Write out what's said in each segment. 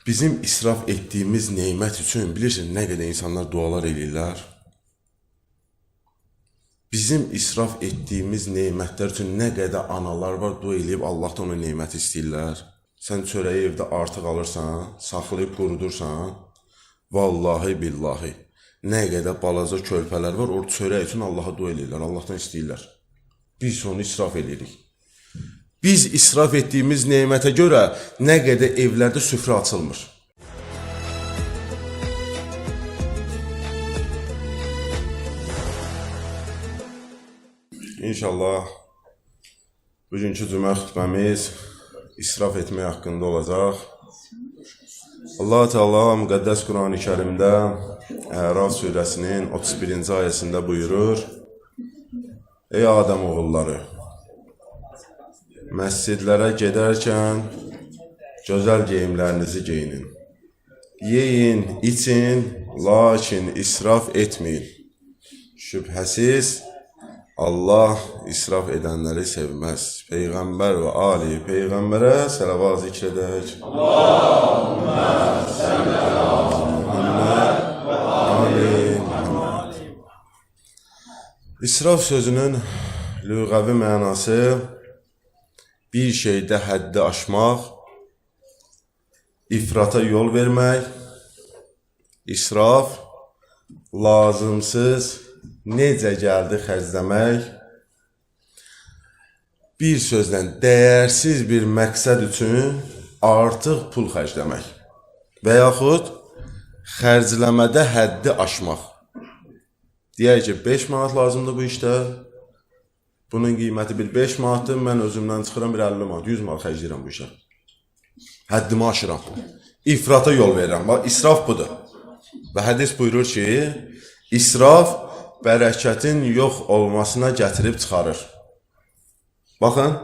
Bizim israf etdiyimiz nemət üçün bilirsən nə qədər insanlar dualar eləyirlər? Bizim israf etdiyimiz nemətlər üçün nə qədər analar var, dua eləyib Allahdan o neməti istəyirlər. Sən çörəyi evdə artıq alırsan, saxlayıb qurudursan. Vallahi billahi. Nə qədər balaca körpələr var, o çörək üçün Allaha dua eləyirlər, Allahdan istəyirlər. Biz onu israf eləyirik. Biz israf etdiyimiz nemətə görə nə qədər evlərdə süfrə açılmır. İnşallah bugünkü cümə xütbəmiz israf etmək haqqında olacaq. Allah Teala müqəddəs Qurani Kərimdə Əraf surəsinin 31-ci ayəsində buyurur: Ey Adəm oğulları, məscidlərə gedərkən gözəl geyimlərinizi geyinin. Yeyin, için, lakin israf etməyin. Şübhəsiz Allah israf edənləri sevməz. Peyğəmbər və ali peyğəmbərə səlavat zikr edək. Allahümmə səlli əla Muhammed və ali Muhammed. İsraf sözünün lüğəvi mənası bir şeydə həddi aşmaq, ifrata yol vermək, israf, lazımsız, necə gəldi xərcləmək, bir sözlə dəyərsiz bir məqsəd üçün artıq pul xərcləmək və yaxud xərcləmədə həddi aşmaq. Deyək ki, 5 manat lazımdır bu işdə, bunun qiyməti bir 5 manatdır, mən özümdən çıxıram bir 50 manat, 100 manat xərcləyirəm bu işə. Həddimi aşıram. İfrata yol verirəm. Bax, israf budur. Və hədis buyurur ki, israf bərəkətin yox olmasına gətirib çıxarır. Baxın,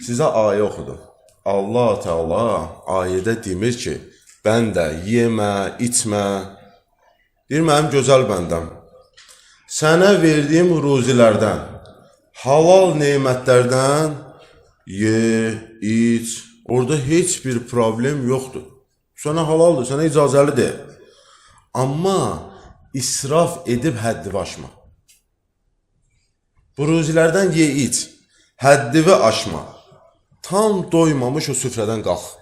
sizə ayə oxudum. Allah Teala ayədə demir ki, bəndə yemə, içmə. Deyir, mənim gözəl bəndəm. Sənə verdiyim ruzilərdən, halal nemətlərdən ye, iç. Orada heç bir problem yoxdur. Sənə halaldır, sənə icazəlidir. Amma israf edib həddini aşma. Bu ruzilərdən ye, iç. Həddini aşma. Tam doymamış o süfrədən qalx.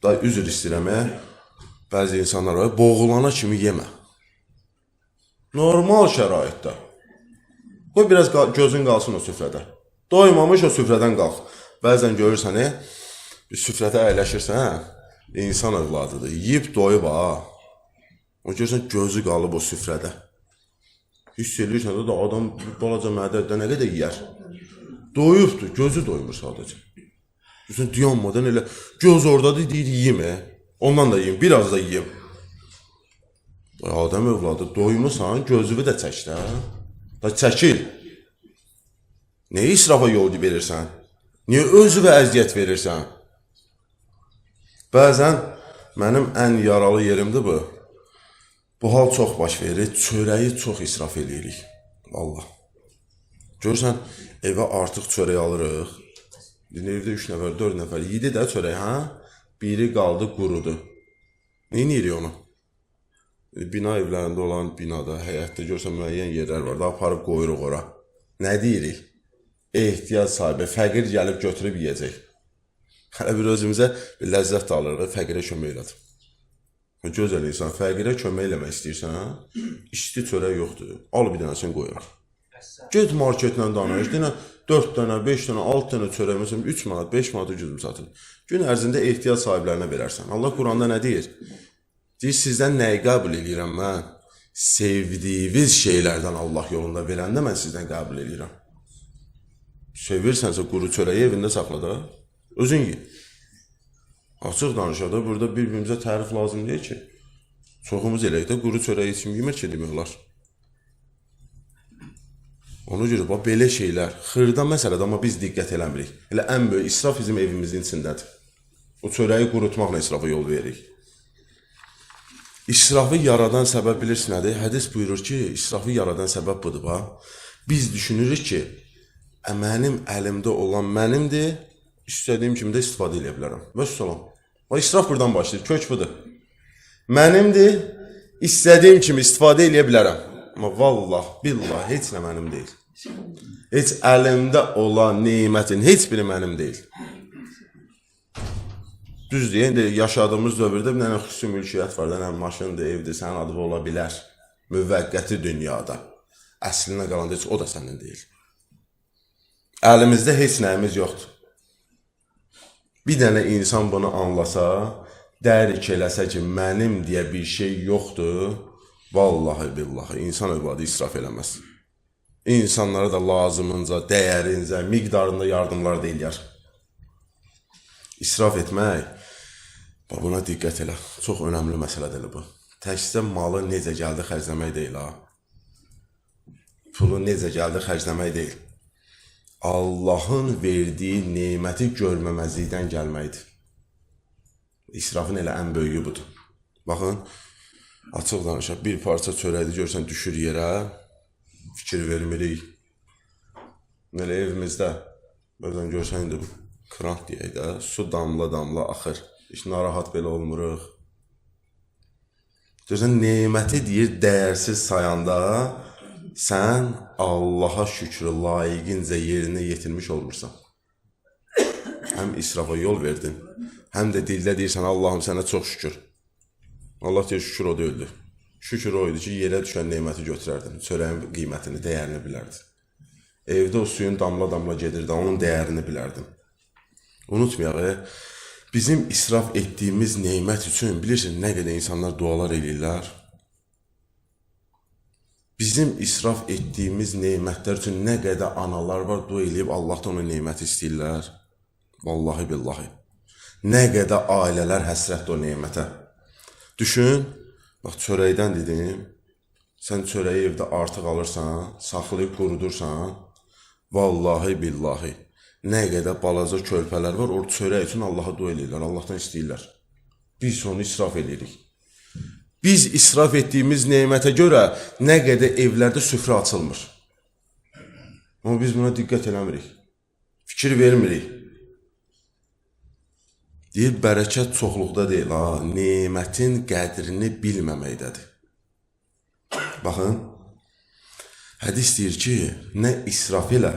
Da üzr istəyirəm, bəzi insanlar var, boğulana kimi yemə. Normal şəraitdə. Qoy biraz gözün qalsın o süfrədə. Doymamış o süfrədən qalx. Bəzən görürsən, bir süfrədə əyləşirsən, insan övladıdır. Yeyib doyub ha. O görürsən gözü qalıb o süfrədə. Hiss eləyirsən də adam balaca mədədə nə qədər yeyər. Doyubdur, gözü doymur sadəcə. Görürsən dayanmadan elə göz oradadır, deyir yeyim. Ondan da yeyim, biraz da yeyim. Adəm övladı, doymusan, gözünü də çək də. Da çəkil. Niyə israfa yol verirsən? Niyə özünə əziyyət verirsən? Bəzən mənim ən yaralı yerimdir bu. Bu hal çox baş verir. Çörəyi çox israf eləyirik. Vallah. Görürsən, evə artıq çörək alırıq. İndi evdə 3 nəfər, 4 nəfər yedi də çörək, hə? Biri qaldı, qurudu. Nə edirik onu? Bina evlərində olan binada, həyətdə görürsən müəyyən yerlər var da, aparıb qoyuruq ora. Nə deyirik? Ehtiyac sahibi, fəqir gəlib götürüb yeyəcək. Hələ bir özümüzə bir ləzzət də alırıq, fəqirə kömək elədim. Gözəl insan, fəqirə kömək eləmək istəyirsən, hə? İsti çörək yoxdur. Al bir dənəsini qoy ora. Get marketlə danış, denə 4 dənə, 5 dənə, 6 dənə çörək, məsələn 3 manat, 5 manat ucuz satılır. Gün ərzində ehtiyac sahiblərinə verərsən. Allah Quranda nə deyir? Deyir, sizdən nəyi qəbul eləyirəm mən? Sevdiyiniz şeylərdən Allah yolunda verəndə mən sizdən qəbul eləyirəm. Sevirsənsə quru çörəyi evində saxla da. Özün ye. Açıq danışaq da, burada bir-birimizə tərif lazım deyil ki. Çoxumuz eləyik də, quru çörəyi içim yemir ki, demək olar. Ona görə bax belə şeylər xırda məsələdir, amma biz diqqət eləmirik. Elə ən böyük israf bizim evimizin içindədir. O çörəyi qurutmaqla israfa yol veririk. İsrafı yaradan səbəb bilirsin nədir? Hədis buyurur ki, israfı yaradan səbəb budur bax. Biz düşünürük ki, mənim əlimdə olan mənimdir, İstədiyim kimi də istifadə eləyə bilərəm. Vəssalam. O israf buradan başlayır. Kök budur. Mənimdir, istədiyim kimi istifadə eləyə bilərəm. Amma vallah, billah heç nə mənim deyil. Heç əlimdə olan nemətin heç biri mənim deyil. Düzdür, indi yaşadığımız dövrdə bir dənə xüsusi mülkiyyət var, dənə maşındır, evdir, sənin adına ola bilər. Müvəqqəti dünyada. Əslinə qalanda heç o da sənin deyil. Əlimizdə heç nəyimiz yoxdur. Bir dənə insan bunu anlasa, dərk eləsə ki, mənim deyə bir şey yoxdur, vallahi billahi insan övladı israf eləməz. İnsanlara da lazımınca, dəyərincə, miqdarında yardımlar da eləyər. İsraf etmək, bax buna diqqət elə. Çox önəmli məsələdir bu. Təkcə malı necə gəldi xərcləmək deyil ha. Pulu necə gəldi xərcləmək deyil. Allahın verdiyi neməti görməməzlikdən gəlməkdir. İsrafın elə ən böyüyü budur. Baxın, açıq danışaq, bir parça çörəkdir görsən düşür yerə, fikir vermirik. Elə evimizdə, bəzən görsən indi bu krant deyək də, su damla-damla axır. Heç narahat belə olmuruq. Görsən, neməti deyir dəyərsiz sayanda, sən Allaha şükrü layiqincə yerinə yetirmiş olmursan. Həm israfa yol verdin, həm də dildə deyirsən Allahım sənə çox şükür. Allah deyir şükür o deyildi. Şükür o idi ki, yerə düşən neməti götürərdin, çörəyin qiymətini, dəyərini bilərdin. Evdə o suyun damla-damla gedirdi, onun dəyərini bilərdin. Unutmayaq, bizim israf etdiyimiz nemət üçün bilirsin nə qədər insanlar dualar eləyirlər. Bizim israf etdiyimiz nemətlər üçün nə qədər analar var, dua eləyib Allahdan o neməti istəyirlər. Vallahi billahi. Nə qədər ailələr həsrətdir o nemətə. Düşün, bax çörəkdən dedim, sən çörəyi evdə artıq alırsan, saxlayıb qurudursan, vallahi billahi, nə qədər balaca körpələr var, o çörək üçün Allaha dua eləyirlər, Allahdan istəyirlər. Biz onu israf eləyirik. Biz israf etdiyimiz nemətə görə nə qədər evlərdə süfrə açılmır. Amma biz buna diqqət eləmirik. Fikir vermirik. Deyir, bərəkət çoxluqda deyil, ha, nemətin qədrini bilməməkdədir. Baxın, hədis deyir ki, nə israf elə,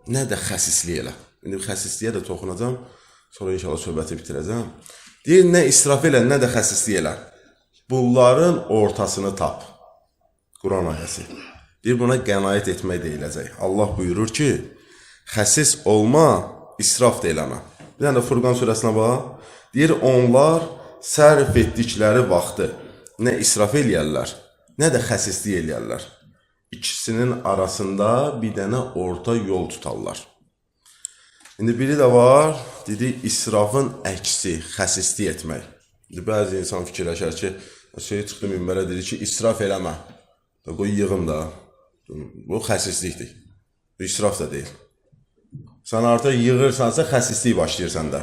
nə də xəsislik elə. İndi xəsisliyə də toxunacam, sonra inşallah söhbəti bitirəcəm. Deyir, nə israf elə, nə də xəsislik elə. Bunların ortasını tap. Quran ayəsi. Deyir, buna qənaət etmək deyiləcək. Allah buyurur ki, xəsis olma, israf da eləmə. Bir dənə də Furqan surəsinə bax. Deyir, onlar sərf etdikləri vaxtı nə israf eləyərlər, nə də xəsislik eləyərlər. İkisinin arasında bir dənə orta yol tutarlar. İndi biri də var, dedi, israfın əksi, xəsislik etmək. İndi bəzi insan fikirləşər ki, Seyid çıxdı minbərə dedi ki, israf eləmə. Qoy yığım da. Bu xəsislikdir. Bu israf da deyil. Sən artıq yığırsansa xəsislik başlayır səndə.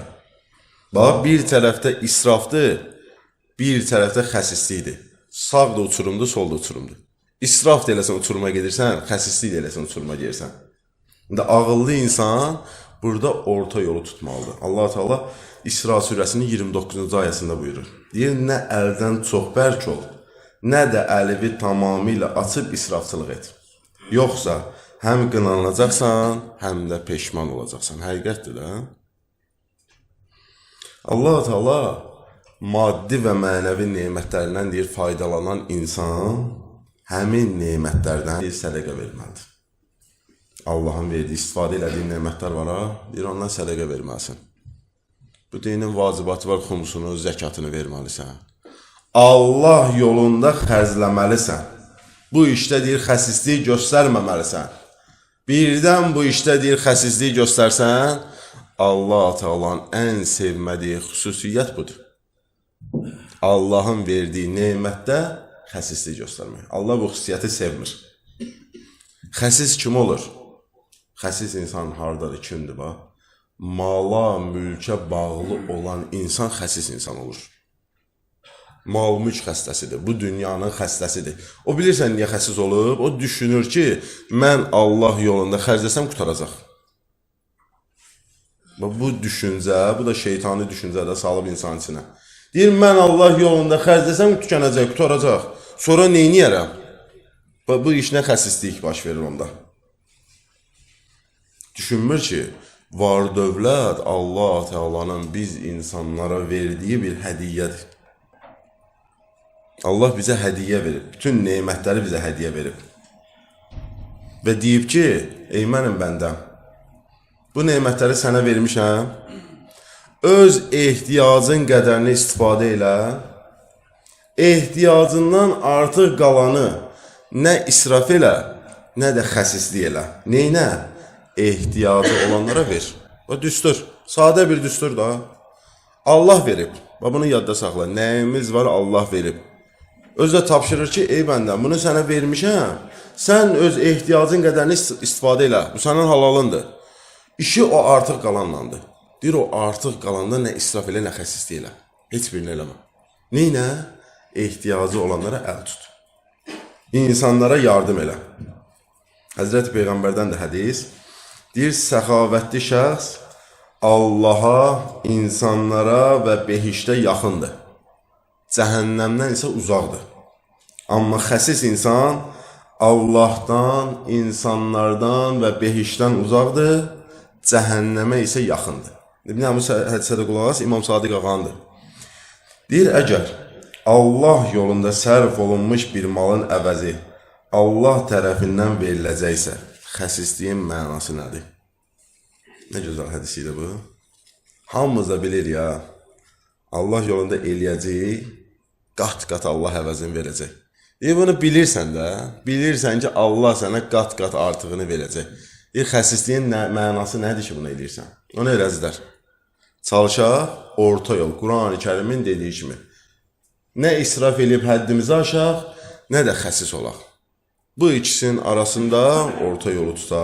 Bax, bir tərəfdə israfdır, bir tərəfdə xəsislikdir. Sağ da uçurumdur, sol da uçurumdur. İsraf da eləsən uçuruma gedirsən, xəsislik də eləsən uçuruma gedirsən. İndi ağıllı insan burada orta yolu tutmalıdır. Allah Teala İsra surəsinin 29-cu ayəsində buyurur. Deyir, nə əldən çox bərk ol, nə də əlivi tamamilə açıb israfçılıq et. Yoxsa həm qınanacaqsan, həm də peşman olacaqsan. Həqiqətdir də. Allah Teala maddi və mənəvi nemətlərindən deyir, faydalanan insan həmin nemətlərdən deyir, sədəqə verməlidir. Allahın verdiyi, istifadə elədiyi nemətlər var ha, deyir, ondan sədəqə verməlisən. Bu dinin vacibatı var, xumsunu, zəkatını verməlisən. Allah yolunda xərcləməlisən. Bu işdə deyir, xəsislik göstərməməlisən. Birdən bu işdə deyir, xəsislik göstərsən, Allah Teala'nın ən sevmədiyi xüsusiyyət budur. Allahın verdiyi nemətdə xəsislik göstərmək. Allah bu xüsusiyyəti sevmir. Xəsis kim olur? Xəsis insan hardadır, kimdir bax? Mala, mülkə bağlı olan insan xəsis insan olur. Mal-mülk xəstəsidir, bu dünyanın xəstəsidir. O bilirsən niyə xəsis olub? O düşünür ki, mən Allah yolunda xərcləsəm qurtaracaq. Bax, bu düşüncə, bu da şeytani düşüncə də salıb insan içinə. Deyir, mən Allah yolunda xərcləsəm tükənəcək, qurtaracaq. Sonra neyniyərəm? Bax, bu iş nə xəsislik baş verir onda. Düşünmür ki, var dövlət Allah Teala'nın biz insanlara verdiyi bir hədiyyədir. Allah bizə hədiyyə verib. Bütün nemətləri bizə hədiyyə verib. Və deyib ki, ey mənim bəndəm, bu nemətləri sənə vermişəm. Öz ehtiyacın qədərini istifadə elə. Ehtiyacından artıq qalanı nə israf elə, nə də xəsislik elə. Neynə? Ehtiyacı olanlara ver. O düstur. Sadə bir düstur da. Allah verib. Və bunu yadda saxla. Nəyimiz var Allah verib. Özü də tapşırır ki, ey bəndəm, bunu sənə vermişəm. Sən öz ehtiyacın qədərini istifadə elə. Bu sənin halalındır. İşi o artıq qalanlandır. Deyir o artıq qalanda nə israf elə, nə xəsislik elə. Heç birini eləmə. Neynə? Ehtiyacı olanlara əl tut. İnsanlara yardım elə. Həzrəti Peyğəmbərdən də hədis. Deyir, səxavətli şəxs Allaha, insanlara və behişdə yaxındır. Cəhənnəmdən isə uzaqdır. Amma xəsis insan Allahdan, insanlardan və behişdən uzaqdır, cəhənnəmə isə yaxındır. İbn bu hədisə də qulaq as, İmam Sadiq ağandır. Deyir, əgər Allah yolunda sərf olunmuş bir malın əvəzi Allah tərəfindən veriləcəksə, xəsisliyin mənası nədir? Nə gözəl hədis idi bu. Hamımız da bilir ya. Allah yolunda eləyəcək, qat-qat Allah əvəzini verəcək. Deyir, bunu bilirsən də, bilirsən ki, Allah sənə qat-qat artığını verəcək. Deyir, xəsisliyin mənası nədir ki, bunu eləyirsən? Onu eləzlər. Çalışaq, orta yol, Quran-ı Kərimin dediyi kimi. Nə israf eləyib həddimizi aşaq, nə də xəsis olaq. Bu ikisinin arasında orta yolu tutaq.